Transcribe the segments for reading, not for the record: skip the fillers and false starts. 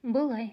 Былай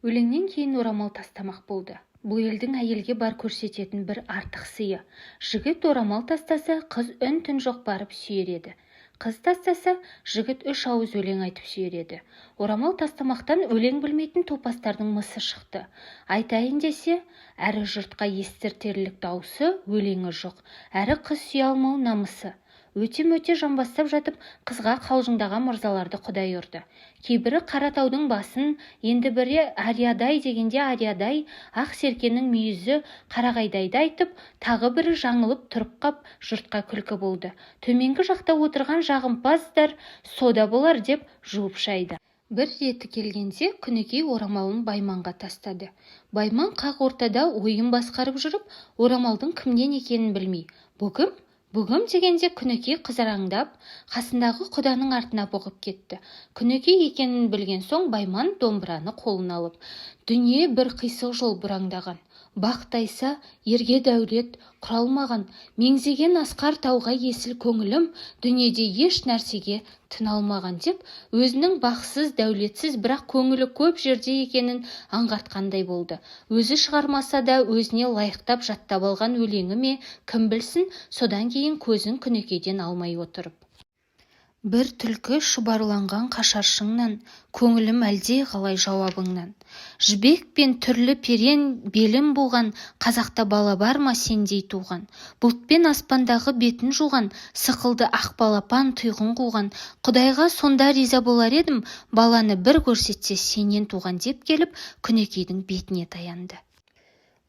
өлеңнен кейін орамал тастамақ болды. Бұл елдің әйелге бар көрсететін бір артық сыйы. Жігіт орамал тастаса, қыз үн-түн жоқ барып сүйер еді. Қыз тастаса, жігіт үш ауыз өлең айтып сүйер еді. Орамал тастамақтан өлең білмейтін топастардың мысы шықты. Айтайын десе, әрі жұртқа естіртерлік даусы, өлеңі жоқ, әрі қыз сүйе алмау намысы. Өте-мөте жамбастап жатып, қызға қалжыңдаған мырзаларды құдай ұрды. Кейбірі Қаратаудың басын, енді бірі ариядай дегенде ариядай, ақ серкенің мүйізі қарағайдайды айтып, тағы бірі жаңылып тұрып қап, жұртқа күлкі болды. Төменгі жақта отырған жағымпаздар сода болар деп жуып шайды. Бір реті келгенде Күнікей орамалын Байманға тастады. Байман қақ ортада ойын басқарып жүріп, орамалдың кімнен екенін білмей, «Бұ кім? Бұ кім?» дегенде, Күнікей қызараңдап, қасындағы құданың артына бұғып кетті. Күнікей екенін білген соң Байман домбыраны қолына алып: «Дүние бір қисық жол бұраңдаған, бақ тайса, ерге дәулет құралмаған, меңзеген асқар тауға есіл көңілім дүниеде еш нәрсеге тына алмаған», – деп, өзінің бақсыз, дәулетсіз, бірақ көңілі көп жерде екенін аңғартқандай болды. Өзі шығармаса да, өзіне лайықтап жаттап алған өлеңі ме, кім білсін. Содан кейін көзін Күнікейден алмай отырып: «Бір түлкі шұбарланған қашар шыңнан, көңілім әлде қалай жауабыңнан. Жібек пен түрлі перен белін буған, қазақта бала бар ма сендей туған? Бұлтпен аспандағы бетін жуған, сықылды ақ балапан тұйғын қуған. Құдайға сонда риза болар едім, баланы бір көрсетсе сенен туған», – деп келіп, Күнікейдің бетіне таянды.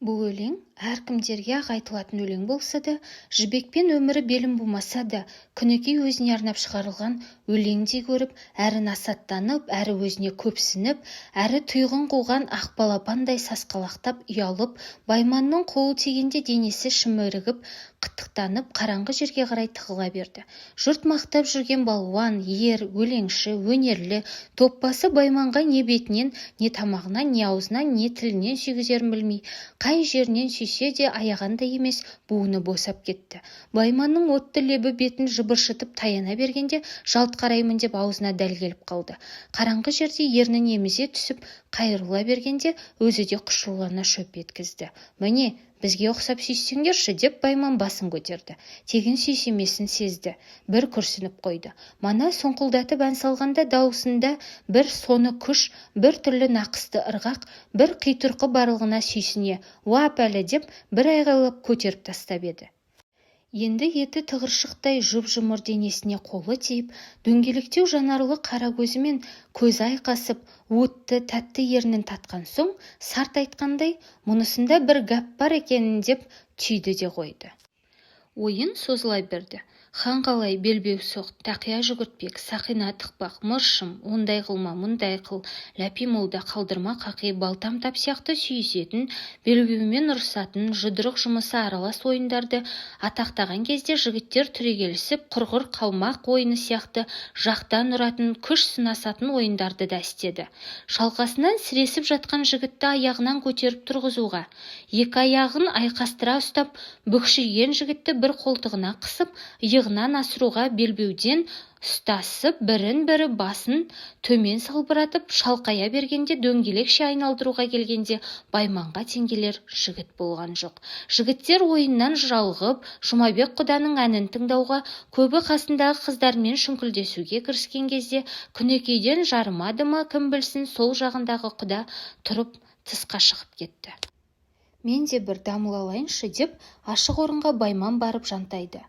Бұл өлең әркімдерге-ақ айтылатын өлең болса да, жібекпен өмірі белін бумаса да, Күнікей өзіне арнап шығарылған өлеңдей көріп, әрі насаттанып, әрі өзіне көпсініп, әрі тұйғын қуған ақ балапандай сасқалақтап ұялып, Байманның қолы тигенде денесі шімірігіп, қытықтанып, қараңғы жерге қарай тығыла берді. Жұрт мақтап жүрген балуан, ер, өлеңші, өнерлі топбасы Байманға не бетінен, не тамағынан, не аузынан, не тілінен сүйгізерін білмей, қай жерінен сүйсе де аяғандай емес, буыны босап кетті. Байманның отты лебі бетін жыбыршытып таяна бергенде, жалт қараймын деп аузына дәл келіп қалды. Қараңғы жерде ернін емізе түсіп қайырыла бергенде, өзі де құшырлана шөп еткізді. «Міне, бізге ұқсап сүйіссеңдерші», – деп Байман басын көтерді. Тегін сүйіс сезді, бір күрсініп қойды. Мана сұңқылдатып ән салғанда дауысында бір соны күш, бір түрлі нақысты ырғақ, бір қитұрқы барлығына сүйсіне: «Уа, пәлі!» – деп бір айғайлап көтеріп тастап еді. Енді еті тығыршықтай жұп-жұмыр денесіне қолы тиіп, дөңгелектеу жанарлы қара көзімен көзі айқасып, отты тәтті ернін татқан соң, сарт айтқандай, мұнысында бір гәп бар екен деп түйді де қойды. Ойын созыла берді. Хан қалай, белбеу соқ, тақия жүгіртпек, сақина тықпақ, мыршым, ондай қылма, мұндай қыл, Ләпи молда, қалдырма қақи, балтам тап сияқты сүйісетін, белбеумен ұрысатын, жұдырық жұмысы аралас ойындарды атақтаған кезде, жігіттер түрегелісіп, құрғыр қалмақ ойыны сияқты жақтан ұратын, күш сынасатын ойындарды да істеді. Шалқасынан сіресіп жатқан жігітті аяғынан көтеріп тұрғызуға, екі аяғын айқастыра ұстап, бүкшиген жігітті бір қолтығына қысып, иығынан асыруға, белбеуден ұстасып, бірін-бірі басын төмен салбыратып шалқая бергенде дөңгелекше айналдыруға келгенде Байманға тең келер жігіт болған жоқ. Жігіттер ойыннан жалығып, Жұмабек құданың әнін тыңдауға, көбі қасындағы қыздармен шүңкілдесуге кіріскен кезде, Күнекейден жарымады ма, кім білсін, сол жағындағы құда тұрып тысқа шығып кетті. «Мен де бір дамыл алайыншы», – деп, ашық орынға Байман барып жантайды.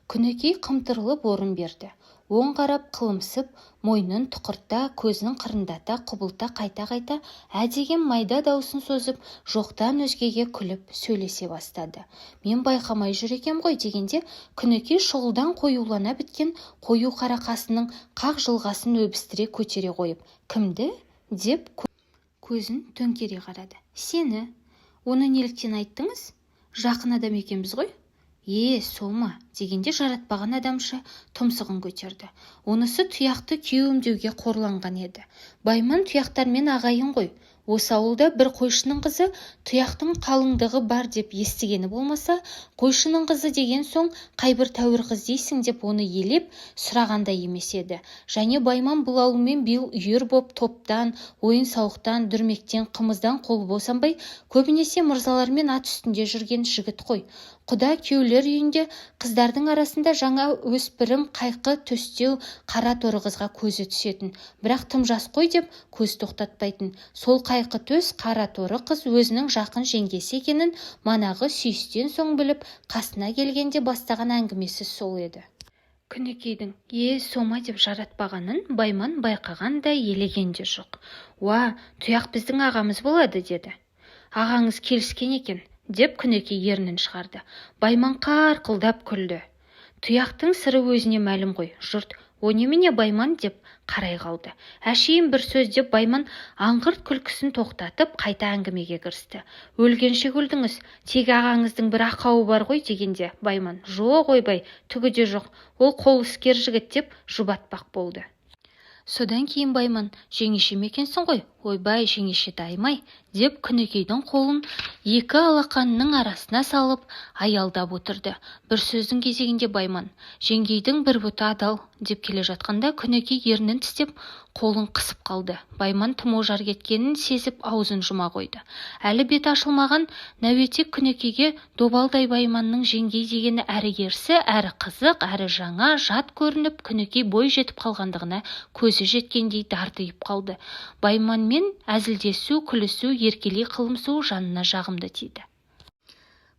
Күнекей қымтырылып орын берді. Оң қарап қылымсып, мойнын тұқырта, көзін қырындата құбылта, қайта-қайта ә деген майда даусын созып, жоқтан өзгеге күліп сөйлесе бастады. «Мен байқамай жүр екем ғой», – дегенде, Күнекей шұғылдан қоюлана біткен қою қара қасының қақ жылғасын өбістіре көтере қойып: «Кімді?» – деп көзін төңкере қарады. «Сені». «Оны неліктен айттыңыз? Жақын адам екенбіз ғой». «Е, со ма?» – Дегенде жаратпаған адамша тұмсығын көтерді. Онысы Тұяқты күйеуім деуге қорланған еді. Байман тұяқтармен ағайын ғой. Осы ауылда бір қойшының қызы Тұяқтың қалыңдығы бар деп естігені болмаса, қойшының қызы деген соң қайбір тәуір қыз дейсің деп оны елеп сұраған да емес еді. Және Байман бұл ауылмен биыл үйір боп, топтан, ойын-сауықтан, дүрмектен, қымыздан қолы босанбай, көбінесе мырзалармен ат үстінде жүрген жігіт қой. Құда күйеулер үйінде қыздардың арасында жаңа өспірім қайқы төстеу қара торы қызға көзі түсетін, бірақ тым жас қой деп көз тоқтатпайтын. Сол қайқы төс қара торы қыз өзінің жақын жеңгесі екенін манағы сүйістен соң біліп, қасына келгенде бастаған әңгімесі сол еді. Күнікейдің «Е, сома?» деп жаратпағанын Байман байқаған да, елеген де жоқ. «Уа, Тұяқ біздің ағамыз болады», – деді. «Ағаңыз келіскен екен», – деп Күнікей ернін шығарды. Байман қарқылдап күлді. Тұяқтың сыры өзіне мәлім ғой. Жұрт: «О немене, Байман?» – деп қарай қалды. «Әшейін бір сөз», – деп Байман аңғырт күлкісін тоқтатып, қайта әңгімеге кірісті. «Өлгенше күлдіңіз, тегі ағаңыздың бір ақауы бар ғой», – дегенде Байман: «Жоқ, ойбай, түгі де жоқ, ол қол іскер жігіт», – деп жұбатпақ болды. Содан кейін Байман: «Жеңешем екенсің ғой, ойбай, жеңешетайым-ай», – деп Күнікейдің қолын екі алақанының арасына салып аялдап отырды. Бір сөздің кезегінде Байман: «Жеңгейдің бір бұты адал», – деп келе жатқанда, Күнікей ернін тістеп, қолын қысып қалды. Байман тым ожар кеткенін сезіп, аузын жұма қойды. Әлі беті ашылмаған нәуетек Күнікейге добалдай Байманның жеңгей дегені әрі ерсі, әрі қызық, әрі жаңа, жат көрініп, Күнікей бой жетіп қалғандығына көзі жеткендей дардиып қалды. Байманмен әзілдесу, күлісу, еркелей қылымсу жанына жағымды тиді.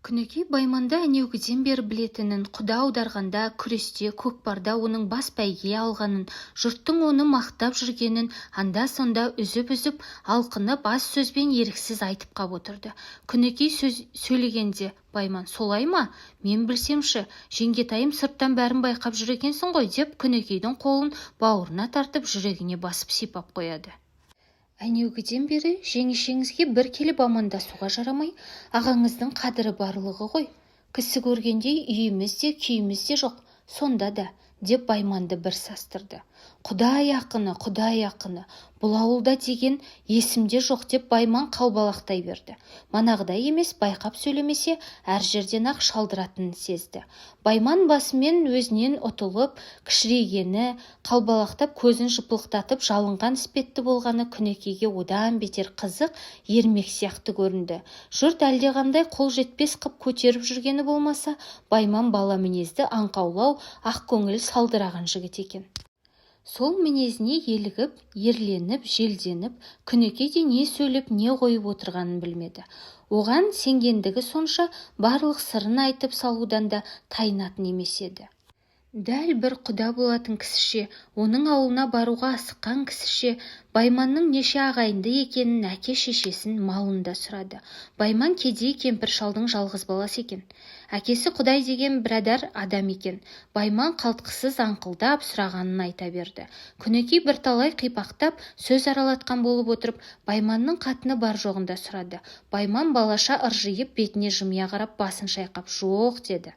Күнікей Байманды әнеугіден бері білетінін, құда аударғанда, күресте, көкпарда оның бас бәйге алғанын, жұрттың оны мақтап жүргенін анда-санда үзіп-үзіп, алқынып, аз сөзбен еріксіз айтып қап отырды. Күнікей сөз сөйлегенде Байман: «Солай ма? Мен білсемші, жеңгетайым, сырттан бәрін байқап жүр екенсің ғой», – деп Күнікейдің қолын бауырына тартып, жүрегіне басып сипап қояды. «Әнеугіден бері жеңешеңізге бір келіп амандасуға жарамай, ағаңыздың қадірі барлығы ғой. Кісі көргендей үйіміз де, күйіміз де жоқ сонда да», – деп Байманды бір састырды. «Құдай ақыны, құдай ақыны, бұл ауылда деген есімде жоқ», – деп Байман қалбалақтай берді. Манағыдай емес, байқап сөйлемесе, әр жерден-ақ шалдыратынын сезді. Байман басымен өзінен ұтылып кішірейгені, қалбалақтап, көзін жыпылықтатып жалынған іспетті болғаны Күнекейге одан бетер қызық, ермек сияқты көрінді. Жұрт әлдеқандай қол жетпес қып көтеріп жүргені болмаса, Байман бала мінезді, аңқаулау, ақкөңіл, салдыраған жігіт екен. Сол мінезіне елігіп, ерленіп, желденіп, Күнекей де не сөйлеп, не қойып отырғанын білмеді. Оған сенгендігі сонша, барлық сырын айтып салудан да тайынатын емес еді. Дәл бір құда болатын кісіше, оның ауылына баруға асыққан кісіше Байманның неше ағайынды екенін, әке-шешесін, малын да сұрады. Байман кедей кемпір-шалдың жалғыз баласы екен. Әкесі Құдай деген бірадар адам екен. Байман қалтқысыз аңқылдап, сұрағанын айта берді. Күнекей бірталай қипақтап, сөз аралатқан болып отырып, Байманның қатыны бар-жоғын да сұрады. Байман балаша ыржиып, бетіне жымия қарап, басын шайқап: «Жоқ», – деді.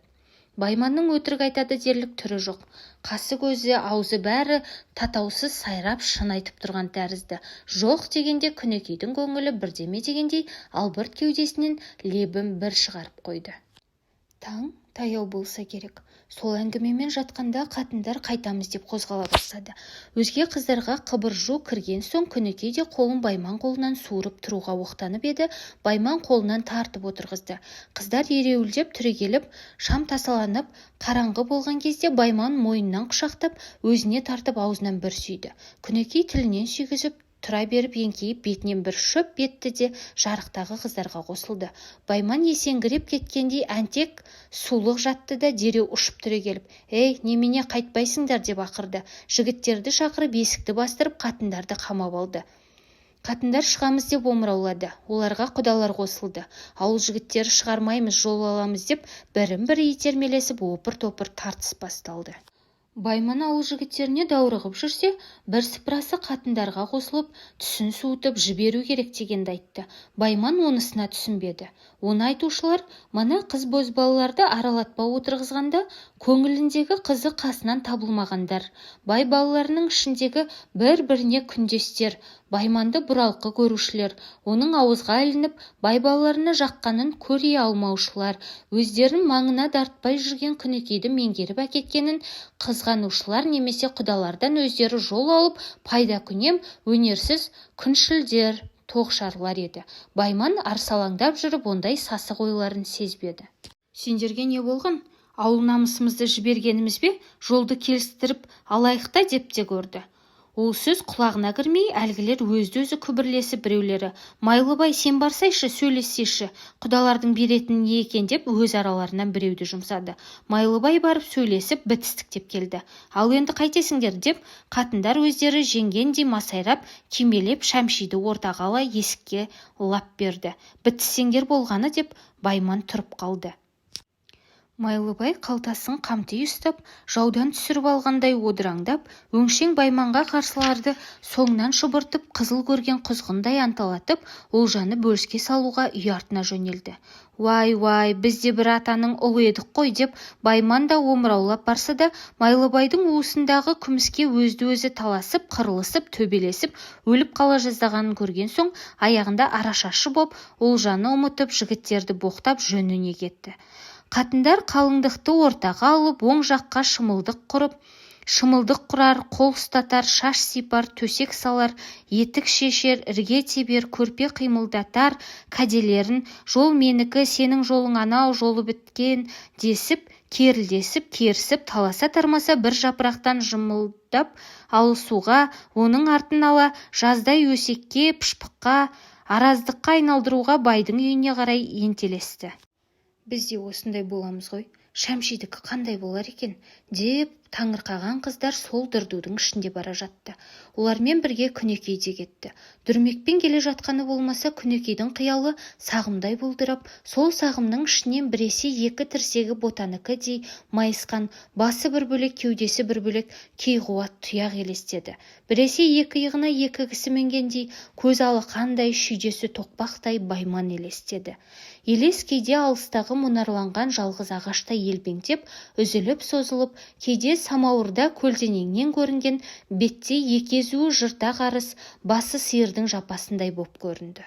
Байманның өтірік айтады дерлік түрі жоқ. Қасы, көзі, аузы бәрі татаусыз сайрап, шын айтып тұрған тәрізді. «Жоқ» дегенде Күнекейдің көңілі бірдеме дегендей албырт кеудесінен лебін бір шығарып қойды. Таң таяу болса керек. Сол әңгімемен жатқанда қатындар қайтамыз деп қозғала бастады. Өзге қыздарға қыбыржу кірген соң, Күнекей де қолын Байман қолынан суырып тұруға оқтанып еді, Байман қолынан тартып отырғызды. Қыздар ереуілдеп түрегеліп, шам тасаланып, қараңғы болған кезде Байман мойнынан құшақтап, өзіне тартып, аузынан бір сүйді. Күнекей тілінен сүйгізіп, тұра беріп еңкейіп бетінен бір шөп етті де, жарықтағы қыздарға қосылды. Байман есеңгіреп кеткендей әнтек сулық жатты да, дереу ұшып түрегеліп: «Ей, немене, қайтпайсыңдар?» – деп ақырды. Жігіттерді шақырып, есікті бастырып, қатындарды қамап алды. Қатындар шығамыз деп омыраулады. Оларға құдалар қосылды. Ауыл жігіттері шығармаймыз, жол аламыз деп бірін-бірі итермелесіп, опыр-топыр тартыс басталды. Байман ауыл жігіттеріне даурығып жүрсе, бірсыпырасы қатындарға қосылып, түсін суытып жіберу керек дегенді айтты. Байман онысына түсінбеді. Оны айтушылар мына қыз-бозбалаларды аралатпай отырғызғанда көңіліндегі қызы қасынан табылмағандар, бай балаларының ішіндегі бір-біріне күндестер, Байманды бұралқы көрушілер, оның ауызға ілініп, бай балаларына жаққанын көре алмаушылар, өздерін маңына дартпай жүрген Күнікейді меңгеріп әкеткенін қызғанушылар немесе құдалардан өздері жол алып пайдакүнем, өнерсіз күншілдер, тоғышарлар еді. Байман арсалаңдап жүріп ондай сасық ойларын сезбеді. Сендерге не болған? Ауыл намысымызды жібергеніміз бе? Жолды келістіріп алайық та деп те көрді. Ол сөз құлағына кірмей, әлгілер өзді-өзі күбірлесіп, біреулері: "Майлыбай, сен барсайшы, сөйлессейші, құдалардың беретіні не екен?" деп өз араларынан біреуді жұмсады. Майлыбай барып сөйлесіп, бітістік келді. "Ал енді қайтесіңдер?" деп қатындар өздері жеңгендей масайрап, кимелеп Шәмшиді ортаға ала есікке лап берді. "Бітіссеңдер болғаны", деп Байман тұрып қалды. Майлыбай қалтасын қамти ұстап, жаудан түсіріп алғандай одыраңдап, өңшең Байманға қарсыларды соңынан шұбыртып, қызыл көрген құзғындай анталатып, олжаны бөліске салуға үй артына жөнелді. "Уай, уай, біз де бір атаның ұлы едік қой", деп Байман да омыраулап барса да, Майлыбайдың уысындағы күміске өзді-өзі таласып, қырылысып, төбелесіп, өліп қала жаздағанын көрген соң, аяғында арашашы боп, олжаны ұмытып, жігіттерді боқтап жөніне кетті. Қатындар қалыңдықты ортаға алып, оң жаққа шымылдық құрып, шымылдық құрар, қол ұстатар, шаш сипар, төсек салар, етік шешер, ірге тебер, көрпе қимылдатар кәделерін "Жол менікі, сенің жолың анау, жолы біткен" десіп, керілдесіп, керісіп, таласа-тармаса бір жапырақтан жымылдап алысуға, оның артын ала жаздай өсекке, пышпыққа, араздыққа айналдыруға байдың үйіне қарай ентелесті. "Біз де осындай боламыз ғой, Шәмшидікі қандай болар екен?" деп таңырқаған қыздар сол дырдудың ішінде бара жатты. Олармен бірге Күнекей де кетті. Дүрмекпен келе жатқаны болмаса, Күнекейдің қиялы сағымдай бұлдырап, сол сағымның ішінен біресе екі тірсегі ботанікідей майысқан, басы бір бөлек, кеудесі бір бөлек кейқуат тұяқ елестеді. Біресе екі иығына екі кісі мінгендей, көзі алақандай, шүйдесі тоқпақтай Байман елестеді. Елес кейде алыстағы мұнарланған жалғыз ағаштай елбеңдеп, үзіліп созылып, кейде самауырда көлденеңнен көрінген бетте екі езуі жырта қарыс, басы сиырдың жапасындай боп көрінді.